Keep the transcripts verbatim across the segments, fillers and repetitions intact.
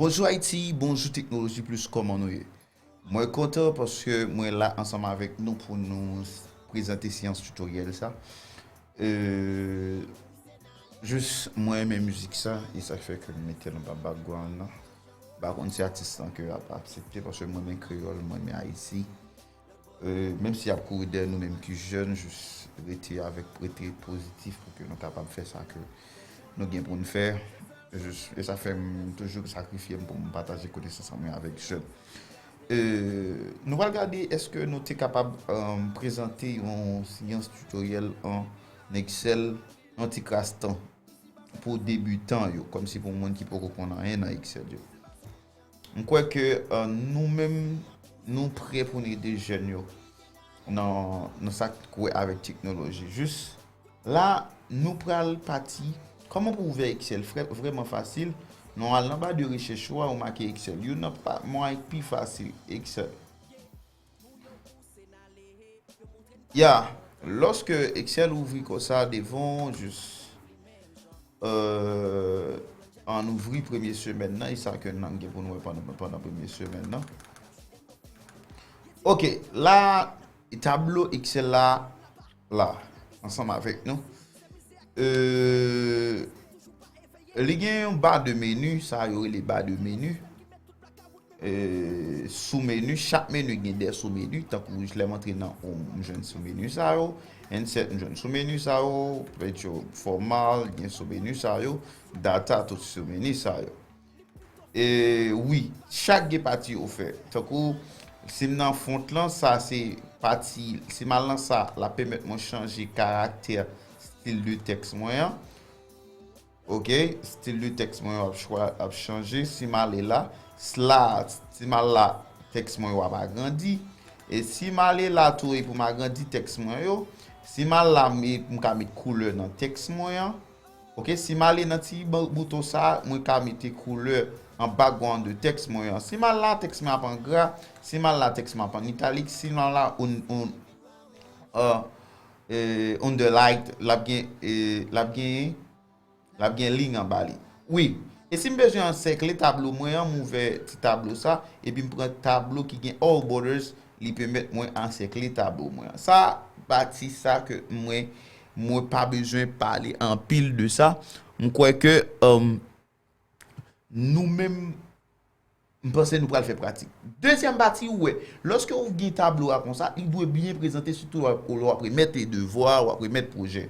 Bonjou Ayiti, bonjou Teknoloji Plis, kòman nou ye? Mwen kontan paske mwen la ansanm avèk nou pou nou prezante seyans tutoriel sa. Euh, jis mwen renmen mizik sa, e sa k fè ke m mete l anba background nan. M pa konn si atis lan ke ap aksepte, paske mwen renmen kreyòl, mwen renmen Ayiti. Euh, menm si y ap kouri dèyè nou menm ki jèn, jis rete avèk, rete pozitif pou ke nou kapab fè sa ke nou gen pou n fè. Jis, e sa fè m toujou sakrifye m pou m pataje konesans an mwen avèk jèn. Euh, nou pral gade èske nou te kapab, euh, prezante yon seyans tutoriel an Excel, yon ti kras tan pou debitan yo, kòmsi pou moun ki poko konn anyen nan Excel yo. M kwè ke, euh, nou menm, nou prè pou n ede jèn yo nan, nan sa k wè avèk teknoloji. Jis la, nou pral pati. Kòman pou ouvè Excel? Frè, vrèman fasil. Nou al anba de rechèch ou a, ou make Excel. Youn nan pa, mwayen k pi fasil, Excel. Ya, lòske Excel ouvri konsa devan w, jis, euh, ann ouvri premye semèn nan, e sa ke n ap gen pou n wè pandan, pandan premye semèn nan. Ok, la, tablo Excel la, la, ansanm avèk nou. Euh, li gen yon ba de meni, sa yo rele ba de meni. Euh, sou meni, chak meni gen de sou meni, tankou lè m antre nan Home, m jwenn sou meni sa yo, Insert, m jwenn sou meni sa yo, Picture, Format, gen sou meni sa yo, Data, tout sou meni sa yo. E wi, chak gen pati yo fè. Tankou, si m nan font lan, sa se pati, si m al nan sa, l ap pèmèt mwen chanje karaktè stil de tèks mwen an. Ok, stil de tèks mwen yo ap chwa, ap chanje. Si m ale la, la, si m al la, tèks mwen yo ap agrandi. E si m ale la tou, e pou m agrandi tèks mwen yo, si m al la, m, m ka met koulè nan tèks mwen an. Ok, si m ale nan ti bouton sa, mwen ka mete koulè an background de tèks mwen an. Si m al la, tèks mwen ap an gra. Si m al la, tèks mwen ap an italik. Si m al la, on, on, euh, euh, underline, l ap gen, euh, l ap gen, l ap gen liy anba li. Wi. E si m bezwen ansèkle tablo mwen an, m ouvè ti tablo sa, epi m pran tablo ki gen all borders, li pèmèt mwen ansèkle tablo mwen an. Sa, pati sa ke mwen, mwen pa bezwen pale anpil de sa. M kwè ke, um, nou menm, m panse nou pral fè pratik. Dezyèm pati, ou wè, lòske ou gen tablo a konsa, li dwe byen prezante, sitou lè w ap remèt devwa, w ap remèt pwojè.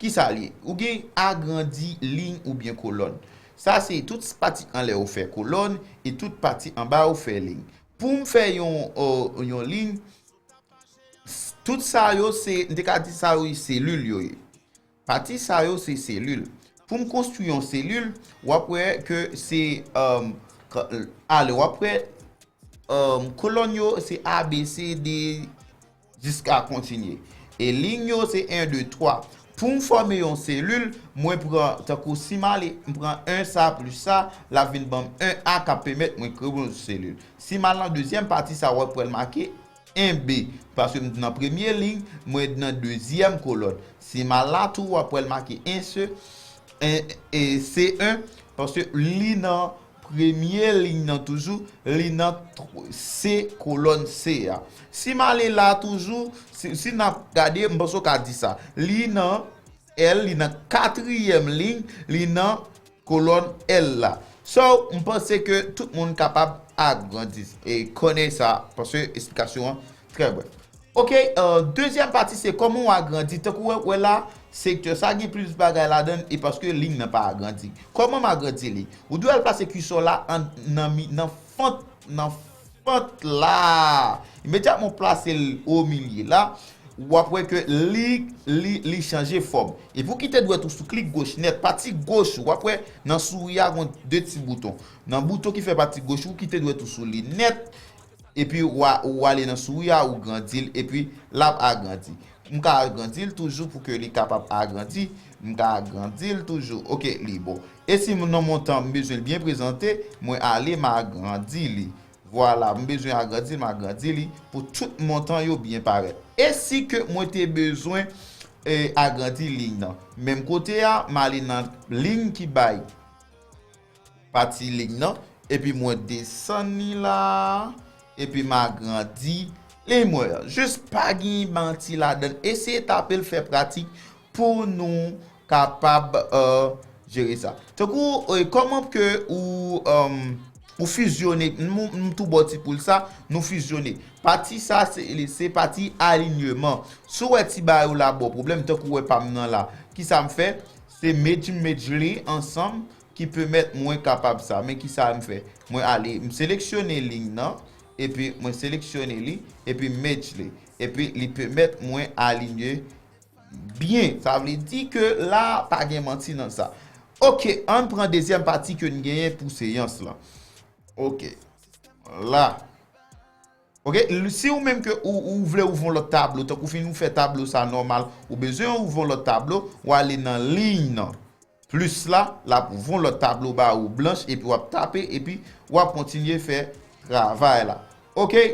Kisa l ye? Ou gen agrandi liy oubyen kolòn. Sa se tout pati anlè ou fè kolòn e tout pati anba ou fè liy. Pou m fè yon, euh, yon liy, tout sa yo se, m te ka di sa yo selil yo ye. Pati sa yo se selil. Pou m konstwi yon selil, w ap wè ke se, um, ale, w ap wè, um, kolòn yo se A, B, C, D, jiska kontinye. E liy yo se en, de, twa. Pou m fòme yon selil, mwen pran, tankou si m ale, m pran en sa plis sa, l ap vin ban m en A k ap pèmèt mwen kreye yon selil. Si m al nan dezyèm pati sa, w ap wè l make en B, paske m nan premye liy, mwen nan dezyèm kolòn. Si m al la tou, w ap wè l make en C, en, e C en, paske li nan premye liy nan toujou, li nan tw-, C, kolòn C a. Si m ale la toujou, si, si n ap gade, m panse w ka di sa. Li nan L, li nan katriyèm liy, li nan kolòn L la. So, m panse ke tout moun kapab agrandi e konnen sa, paske esplikasyon an trè brèf. Ok, euh, dezyèm pati se kòman w agrandi. Tankou w wè, wè la, sektè sa gen plis bagay ladan l e paske liy nan pa agrandi. Kòman m agrandi li? Ou dwe al plase kisò la an, nan mi, nan fant, nan fant la. Imedyatman w plase l o milye la, w ap wè ke li, li, li chanje fòm. Epi w kite dwèt ou sou klik goch nèt, pati goch ou, w ap wè nan souri a gon de ti bouton. Nan bouton ki fè pati goch ou, kite dwèt ou sou li nèt. Epi w a, ou ale nan souri a, ou grandi l, epi l ap agrandi. M ka agrandi l toujou pou ke li kapab agrandi. M ka agrandi l toujou. Ok, li bon. E si m nan montan m bezwen l byen prezante, mwen ale, m agrandi li. Vwala, m bezwen agrandi l, m agrandi li pou tout montan yo byen parèt. E si ke mwen te bezwen, e agrandi liy nan. Menm kote a, m ale nan liy ki bay pati liy nan, epi mwen desann li la, epi m agrandi liy mwen an. Jis pa gen manti ladan l. Eseye tape l, fè pratik pou nou kapab, euh, jere sa. Tankou, euh, kòman ke ou, euh, ou fizyone, m, m tou ba w ti poul sa, nou fizyone. Pati sa, se, se pati alinyeman. Si w wè ti bagay ou la ba w pwoblèm, tankou w wè pa m nan la, kisa m fè? Se mej, mej li ansanm ki pèmèt mwen kapab sa. Men kisa m fè? Mwen ale, m seleksyone liy nan, epi mwen seleksyone li, epi mej li. Epi li pèmèt mwen alinye byen. Sa vle di ke la, pa gen manti nan sa. Oke, ann pran dezyèm pati ke n genyen pou seyans lan. Oke. La. Oke, l- si ou menm ke ou, ou vle ouvri yon lòt tablo, tankou fin ou fè tablo sa nòmal, ou bezwen ouvri yon lòt tablo, w ale nan liy nan. Plis la, l ap ouvri yon lòt tablo ba ou blanch, epi w ap tape, epi w ap kontinye fè travay la. Oke?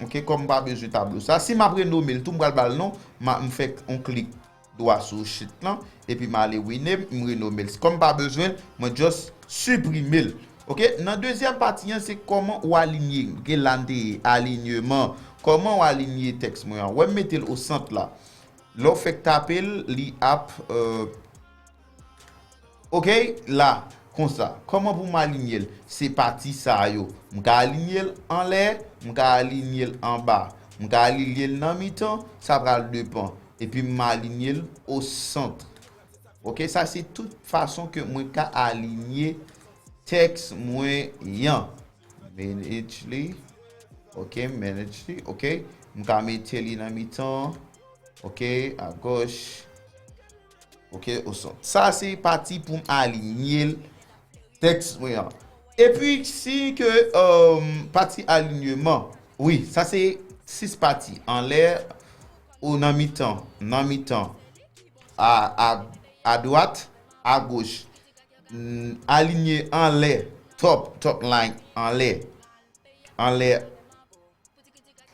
Oke, kòm m pa bezwen tablo sa. Si m ap renome l tou, m pral ba l non, m a- m fè yon klik dwa sou sheet lan, epi m ale rename, m renome l. Kòm m pa bezwen l, mwen just siprime l. Oke, nan dezyèm pati an, se kòman ou alinye. Gen la m te ye, alinyeman. Kòman ou alinye tèks mwen an? Wè m mete l o sant la. Lè w fèk tape l, li ap, euh, oke, la, konsa. Kòman pou m alinye l? Se pati sa yo. M ka alinye l anlè, m ka alinye l anba, m ka alinye l nan mitan, sa pral depann. Epi m alinye l o sant. Oke, sa se tout fason ke mwen ka alinye tèks mwen an. Manage li. Oke, manage li. Oke, m ka mete li nan mitan. Oke, agoch. Oke, o sant. Sa se pati pou m alinye l tèks mwen an. Epi, si ke, euh, pati alinyeman, wi, sa se sis pati. Anlè, o nan mitan, nan mitan, a, a, adwat, agoch. Mm, alinye anlè, top, top line, anlè. Anlè,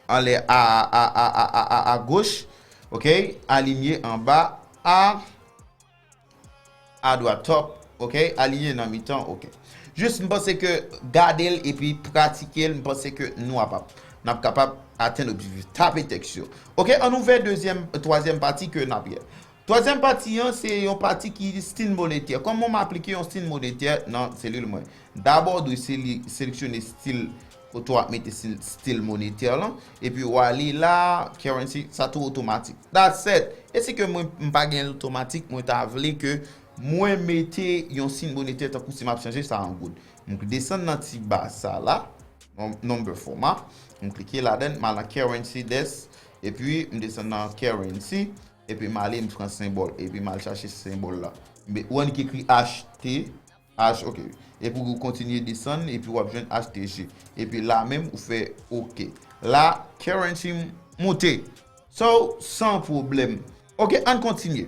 anlè a, a, a, a, a, a, agoch, oke? Alinye anba a, adwat, top, oke? Alinye nan mitan, oke. Jis, m panse ke gade l epi pratike l, m panse ke nou ap, n ap kapab atenn objektif. Tape tèks yo. Oke, ann ouvè dezyèm, twazyèm pati ke n ap ye. Twazyèm pati an, se yon pati ki stil monetè. Kòman m aplike yon stil monetè nan selil mwen? Dabò, w dwe seli-, seleksyone stil kote w ap mete stil, stil monetè lan. Epi w ale la, currency, sa tou otomatik. That's it. E si ke mwen, m pa gen l otomatik, mwen ta vle ke mwen mete yon stil monetè tankou si m ap chanje sa an goud. M desann nan ti ba sa la, num-, number format. M klike ladan, m al nan currency desk, epi m desann nan currency, epi m ale, m pran senbòl, epi m al chache senbòl la. M, ou wè ki ekri H T, H, oke. Epi ou kontinye desann, epi w ap jwenn H T G. Epi la menm, ou fè oke. La, currency m moute. So, san pwoblèm. Oke, ann kontinye.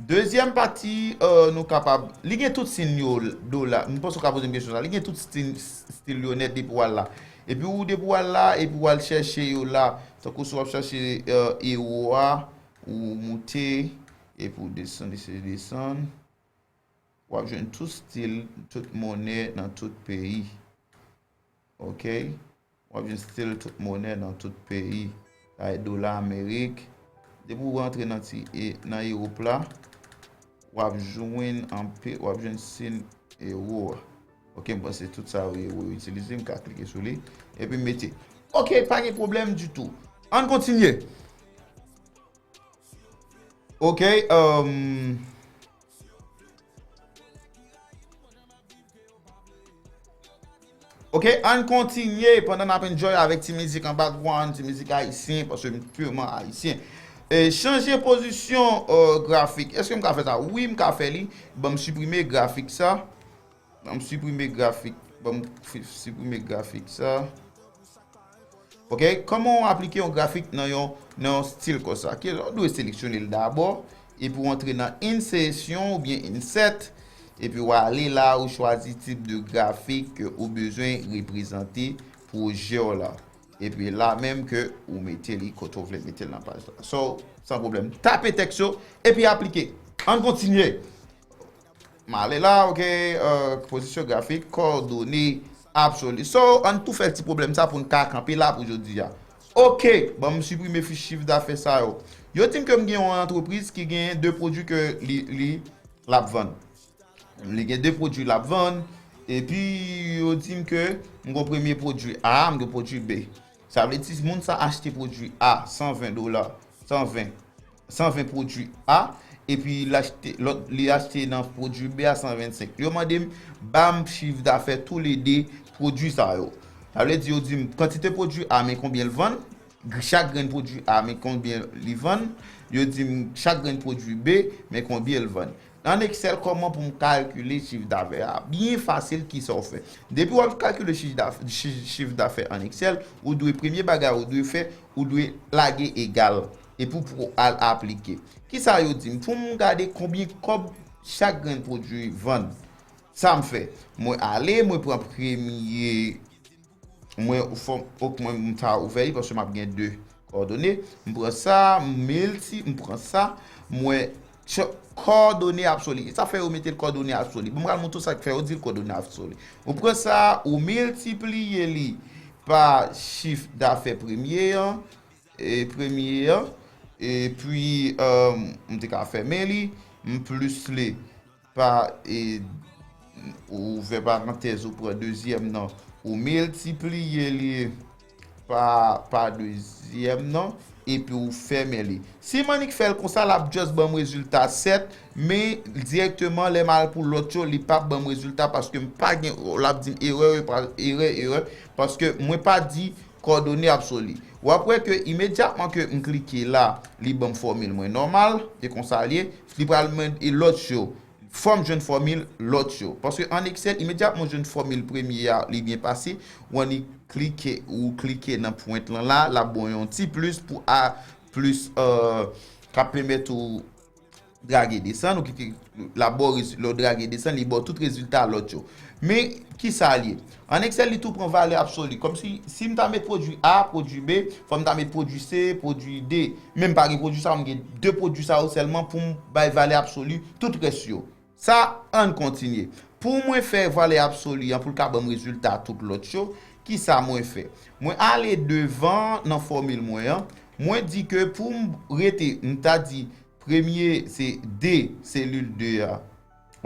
Dezyèm pati, euh, nou kapab, li gen tout siy yo l-, dola. M panse w ka poze m kesyon sa. Li gen tout stil, stil yo nèt depi w al la. Epi ou depi w al la, epi w al chèche yo la. Tankou si w ap chèche, euh, ewo a, ou moute, epi w desann, desann, desann. W ap jwenn tout stil, tout monè nan tout peyi. Oke? W ap jwenn stil tout monè nan tout peyi. Sa e dola Amerik. Depi w rantre nan ti, e, nan Ewòp la, w ap jwenn anpe, w ap jwenn stil ewo a. Oke, m panse tout sa yo ewo yo itilize, m ka klike sou li, epi m mete. Oke, pa gen pwoblèm ditou. Ann kontinye. Oke, um, oke, ann kontinye pandan n ap enjoy avèk ti mizik an background, ti mizik ayisyen, paske m piman ayisyen. E, chanje pozisyon, euh, grafik. Èske m ka fè sa? Wi, m ka fè li. Ban m siprime grafik sa. Ban m siprime grafik. Ban m fi-, siprime grafik sa. Oke, kòman w aplike yon grafik nan yon, nan yon stil konsa? Ke w dwe seleksyone l dabò, epi w antre nan insertion oubyen insert, epi w ale la, ou chwazi tip de grafik ke ou bezwen reprezante pwojè w la. Epi la menm ke ou mete li kote w vle mete l nan paj la. So, san pwoblèm. Tape tèks yo, epi aplike. Ann kontinye. M ale la, ok. Euh, pozisyon grafik, kòdone absoli. So, ann tou fè ti pwoblèm sa pou n ka kanpe la pou jodi a. Ok, ban m siprime fich chif dafè sa yo. Yo di m ke m gen yon antrepriz ki gen de pwodui ke li, li, l ap vann. Li gen de pwodui l ap vann. Epi, yo di m ke m gen premye pwodui A, m gen pwodui B. Sa vle di, moun sa achte pwodui A, san ven dola, san ven, san ven pwodui A, epi l achte, lòt, li achte nan pwodui B a san vennsenk. Yo mande m, ba m chif dafè toulede pwodui sa yo. Sa vle di, yo di m kantite pwodui A, men konbyen l vann, chak grenn pwodui A, men konbyen li vann, yo di m chak grenn pwodui B, men konbyen l vann. An Excel, kòman pou m kalkile chif dafè a? Byen fasil, kisa w fè? Depi w ap kalkile chif daf-, chi-, chif dafè an Excel, ou dwe, premye bagay ou dwe fè, ou dwe lage egal. Epi w pou al aplike. Kisa yo di m? Pou m gade konbyen kòb chak grenn pwodui vann. Sa m fè? Mwen ale, mwen pran premye Mwen fò, ok, mwen m ta ouvè li paske m ap gen de kòdone. M pran sa, m milti, m pran sa, mwen ch-, kòdone absoli. Sa fè yo mete l kòdone absoli. Bon, m pral montre w sa k fè yo di l kòdone absoli. Ou pran sa, ou miltipliye li pa chif dafè premye an, e premye an, epi, euh, m te ka fèmen li, m plis li pa, e, ou ouvè parantèz, ou pran dezyèm nan, ou miltipliye li pa, pa dezyèm nan, epi ou fèmen li. Si m annik fè l konsa, l ap just ban m rezilta sèt, men dirèkteman, lè m al pou lòt yo, li p ap ban m rezilta paske m pa gen, l ap di m erè, erè, erè, paske mwen pa di kòdone absoli. W ap wè ke imedyatman ke m klike la, li ban m fòmil mwen nòmal, e konsa l ye, li pral mande lòt yo. Fò m jwenn fòmil lòt yo. Paske an Excel, imedyatman w jwenn fòmil premye a, li byen pase, w annik klike, ou klike nan pwent lan la, l ap ba w yon ti plis pou a plis, euh, k ap pèmèt ou drage desann, ou klike, l ap ba w rezi-, lè w drage desann, li ba w tout rezilta lòt yo. Men, kisa l ye? An Excel, li tou pran valè absoli. Kòmsi, si m ta met pwodui A, pwodui B, fò m ta met pwodui C, pwodui D. Men m pa gen pwodui sa, m gen de pwodui sa yo sèlman pou m bay valè absoli tout rès yo. Sa, ann kontinye. Pou mwen fè valè absoli an, pou l ka ban m rezilta tout lòt yo, kisa mwen fè? Mwen ale devan nan fòmil mwen an. Mwen di ke pou m rete, m ta di premye se D, selil de a.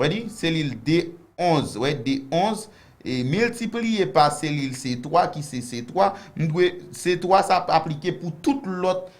Wè di, selil D onz, wè, D onz, e miltipliye pa selil C twa ki se C twa, m dwe, C twa sa ap aplike pou tout lòt,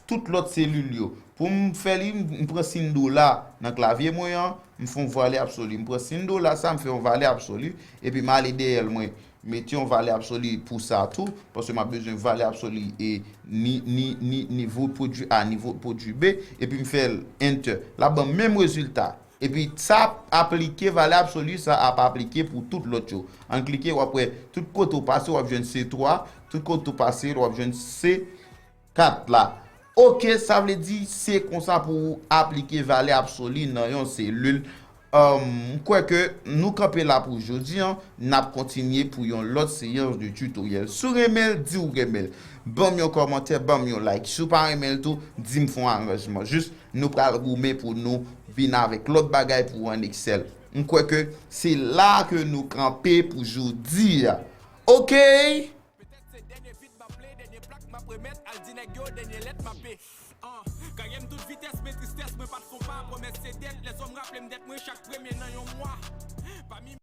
tout lòt selil yo. Pou m fè li, m pran siy dola nan klavye mwen an, m fè yon valè absoli. M pran siy dola sa, m fè yon valè absoli, epi m ale dèyè l, mwen mete yon valè absoli pou sa tou, paske m ap bezwen valè absoli e ni, ni, ni nivo pwodui A, nivo pwodui B, epi m fè l enter. L ap ban m menm rezilta. Epi sa ap aplike, valè absoli sa ap aplike pou tout lòt yo. Ann klike, w ap wè tout kote w pase, w ap jwenn C twa, tout kote w pase, w ap jwenn C kat la. Ok, sa vle di se konsa pou w aplike valè absoli nan yon selil. Um, m kwè ke nou kanpe la pou jodi an, n ap kontinye pou yon lòt seyans de tutoriel. Si w renmen l, di w renmen l. Ban m yon kòmantè, ban m yon like. Si w pa renmen l tou, di m fè yon aranjman. Jis, nou pral goumen pou nou vin avèk lòt bagay pou w an Excel. M kwè ke se la ke nou kanpe pou jodi a. Ok? Petèt se dènye bit m ap ple, dènye plak m ap remèt, al di nèg yo dènye lèt m ap pe. An, karyè m tout vitès, men tristès, mwen pa t konpa, pwomès se dèt, lèzòm raple m dèt mwen chak premye nan yon mwa. Pami